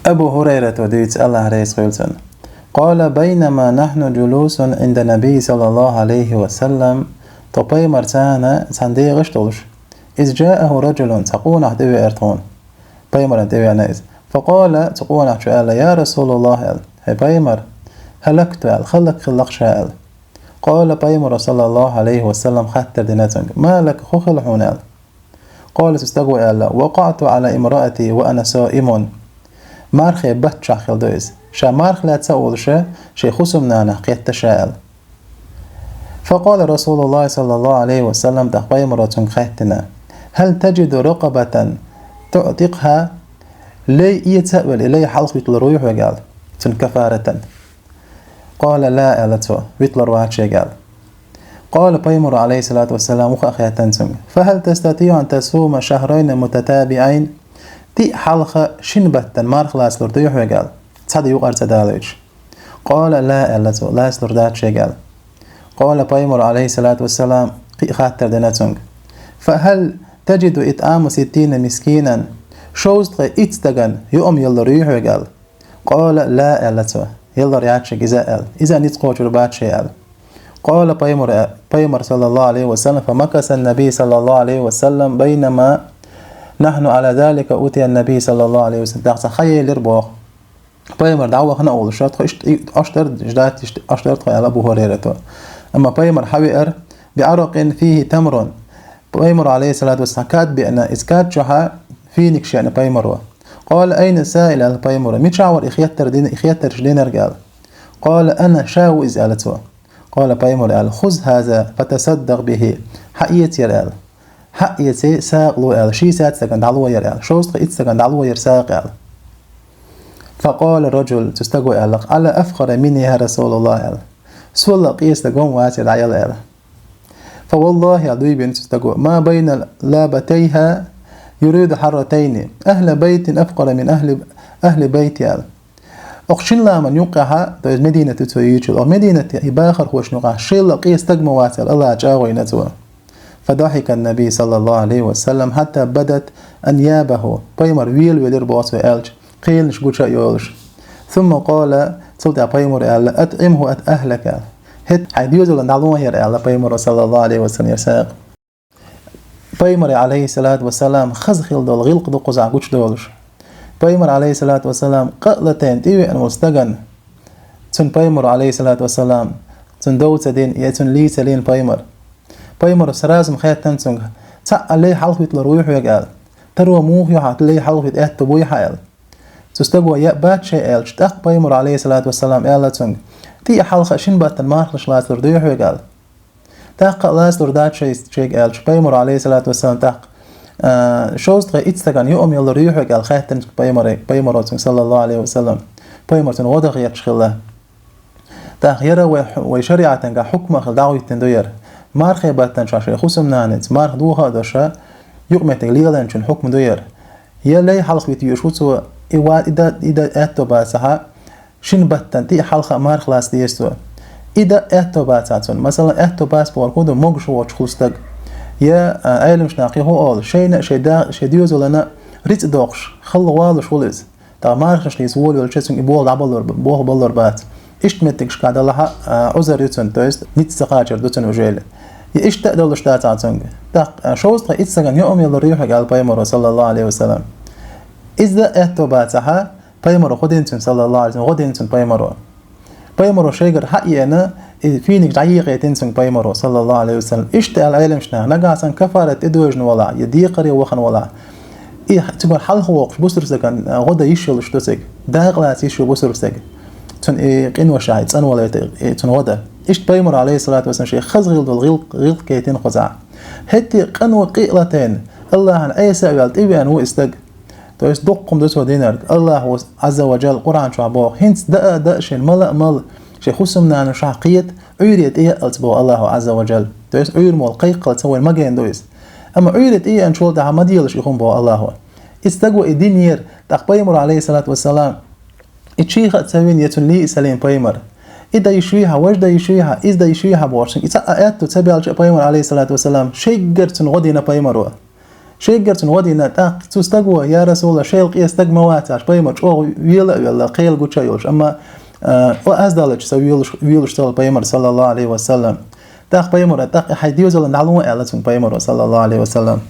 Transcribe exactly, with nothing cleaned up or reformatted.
Абу Хурайрата дуьйцу, Аллахь реза хуьлда цунна. قال: بينما نحن جلوس عند النبي صلى الله عليه وسلم. Тхо пайхамарца цхьана дегӀаш долуш. إذ جاءه رجل. Цхьа къонах тӀевеара тхуна. Пайхамарна тӀевеана иза. فقال. Цу къонахчо аьлла: يا رسول الله, аьлла. ХӀай пайхамар, هلكت, аьлла, хӀаллакьхилла-кх ша, аьлла. قال. Пайхамаро, صلى الله عليه وسلم, хаттар дина цуьнга: ما لك, хӀун хилла хьуна, аьлла. قال. Цу стаго аьлла: وقعت على امرأتي وأنا صائم. Мархин баттахь хилла ду иза. Ша марха лаьцна а волуш, шен хӀусамнанах кхетта ша, аьлла. فقال رسول الله صلى الله عليه وسلم. ТӀаккха пайхамаро цуьнга хаьттина: هل تجد رقبة تعتقها؟ Лай эца а велла, и лай хьалха виталур вуй хьоьга, аьлла, цуьнан каффаратан. قال: لا, аьлла цо, виталур вац шега, аьлла. قال. Пайхамаро, عليه الصلاة والسلام, юха а хаьттина цуьнга: فهل تستطيع أن تصوم شهرين متتابعين؟ ТӀаьхьа хьалха шина баттана марха лацалур дуй хьоьга, аьлла, цхьа де юкъара ца далойтуш? قال: لا, аьлла цо, лацалур дац шега, аьлла. قال. Пайхамаро, عليه الصلاة والسلام, кхин а хаттар дина цуьнга: فهل تجد إطعام ستين مسكينا؟ Шовзткъе итт стагана юург ялалур юй хьоьга, аьлла. قال: لا, аьлла цо, ялалур яц шега иза, аьлла. Иза а ницкъ кхочур бац шен, аьлла. قال. Пайхамар, пайхамар, صلى الله عليه وسلم. فمكث النبي صلى الله عليه وسلم. بينما نحن على ذلك أتي النبي صلى الله عليه وسلم. ТӀаккха цхьа хан елира боху. Пайхамар дӀавахана а волуш, тхо иштта, и, ош дара, ждать, иштта ош дара тхо, аьлла Абу Хурайрата. Амма пайхамар хьавеара: بعرق فيه تمر. Пайхамаро, عليه الصلاة والسلام, кад беана, иза кад чохь финикаш еана пайхамаро. قال: أين السائل؟ аьлла пайхамаро. Мичахь вара и хеттар дина, и хеттарш динарг, аьлла. قال: أنا, ша ву иза, аьлла цо. قال. Пайхамаро аьлла: خذ هذا فتصدق به. Хьаэца хӀара, аьлла. Хьаэций, сагӀа ло, аьлла. Шийсат стагана дӀало хӀара, аьлла. Шовзткъе итт стагана дӀало хӀара сагӀа, аьлла. فقال الرجل. Цу стаго аьлла: ألا أفقر مني يا رسول الله, аьлла. Сол а къен стаг ван вац хӀара дӀаяла, аьлла. فوالله, аьлла, дуй бина цу стаго, ما بين لابتيها يريد حرتين أهل بيت أفقر من أهل، أهل بيتي, аьлла. Оха шина ламан юккъехь, то есть Мединате цо йийцича, оха Мединате и бахархошна юкъахь шел а къен стаг ма вац, аьлла, Аллахь чӀагӀо йина цо. فضحك النبي صلى الله عليه وسلم حتى بدت أنيابه. Пайхамар велавелира боху цо аьлча, кхеланаш гуча а йолуш. ثم قال. Цул тӀаьхьа пайхамаро аьлла: أطعمه أهلك. ХӀета хьайн доьзална дӀало хӀара, аьлла пайхамаро, صلى الله عليه وسلم, хӀара сагӀа. Пайхамаре, عليه الصلاة والسلام, хаза хилла долу гӀиллакх ду кхузахь гучудолуш. Пайхамар, عليه الصلاة والسلام, къа а латийна тӀевеана волу стагана, цунна пайхамаро, عليه الصلاة والسلام, цунна дов ца дина, я цунна лий ца лийна пайхамар. Пайхамаро сразу-м хаьттина цуьнга: цхьа а лай хьалха виталур вуй хьоьга, аьлла. Таро муха ю хьан, лай хьалха вита аьтто буй хьан, аьлла. Цу стаго: я, бац шен, аьлча, тӀаккха пайхамаро, عليه الصلاة والسلام, аьлла цуьнга: тӀаьхьа хьалха шина баттана марханаш лацалур дуй хьоьга, аьлла. ТӀаккха а лацалур дац шайга, шайга аьлча, пайхамаро, عليه الصلاة والسلام, тӀаккха, а, шовзткъе итт стагана юург ялалур юй хьоьга аьлла хаьттина пайхамаре, пайхамаро цуьнга, صلى الله عليه وسلم. Пайхамар цунна гӀо дан хеташ хилла. ТӀаккха яра вай, вай шариӀатангахь хьукма хилла дӀахӀиттина ду яра. Мархе баттана чохь шайн хӀусамнаница марха доха а долуш, юкъаметтиг лелийначун хьукма ду яра. Я лай хьалха вита везаш ву цо, и ва-, и дан, и дан аьтто бацахь, шина баттана тӀаьхьа хьалха а марха лаца деза цо. И дан аьтто бацахь цунна. Масала, аьтто бац бохург хӀун ду, могуш воцуш хуьлу стаг. Я, а, Ӏеламнаха кхин хӀун олу, шайна а, шайн да-, шайн доьзална а рицкъ доккхуш, халла валуш хуьлу иза. ТӀаккха марханаш лийца волавелча, цуьнга и болх дӀабалор б-, болх балор бац. Иштта меттигашкахь делахь а, а, Ӏузар ю цуьнан, то есть ницкъ ца кхачар ду цуьнан уже. И иштта а долуш дацахь цуьнга. ТӀаккха, а, шовзткъе итт стагана юург ялалур юй хьоьга аьлла пайхамаро, صلى الله عليه وسلم. Иза дан аьтто бацахь, пайхамаро хӀун дина цуьнга, صلى الله عليه وسلم, гӀо дина цуьнга пайхамаро. Пайхамаро шайгара хьаеана, и финик дӀаекъийтина цуьнга пайхамаро, صلى الله عليه وسلم. Иштта аьлла Ӏеламнаха, нагахь санна каффарат тӀедожийна валахь, я декхаре вахана валахь, и цуьнгара хьалха воккхуш бусург стагана гӀо дан йиш йолуш ду цига. Дакъа лаца йиш ю бусург стага. Цуьнан и къиношехь, и цӀанвалийта, и цуьнан гӀо дан. Иштта пайхамаро, عليه الصلاة والسلام, шен хаза хилла долу гӀиллакх-, гӀиллакх гайтина кхузахь. ХӀетте а къино къа а латийна, Аллахьана Ӏеса а ваьлла, тӀевеана ву и стаг. То есть дуккха хӀума ду цо динарг. Аллахь ву, Ӏазза ва Джалла, Къуръан чохь боху: хӀинца даа а даа шайна, мала а мала, шайн хӀусамнанашах кхета, Ӏуьйре тӀеяалц, боху Аллахьо, Ӏазза ва Джалла. То есть Ӏуьйра молу кхайкхалц вайн магийна ду иза. Амма Ӏуьйре тӀееанчул тӀаьхьа ма делаш и хӀума, боху Аллахьо. И стаго и динера, тӀаккха пайхамаро, عليه الصلاة والسلام, и чийха а ца вина, я цуьнан лий а ца лийна пайхамар. И дан йиш юй хьан, важа дан йиш юй хьан, иза дан йиш юй хьан бохуш, и цхьа а аьтто ца баьлча а пайхамар, عليه الصلاة والسلام, шайгара цунна гӀо дина пайхамаро. Шеггара цунна вадийна тӀаккха цу стага: «Я Расулаллах, шел къе стаг ма вацаш, пайхамар чӀоагӀа вела а велла, кхел гуча а йолуш, амма, а, о, аз даллача со велуш, велуш ца волу пайхамар, саллаллаху алейхи ва саллам». ТӀаккха пайхамара: «ТӀаккха хьайн доьзална дӀало», аьлла цунна пайхамара, саллаллаху алейхи ва саллам.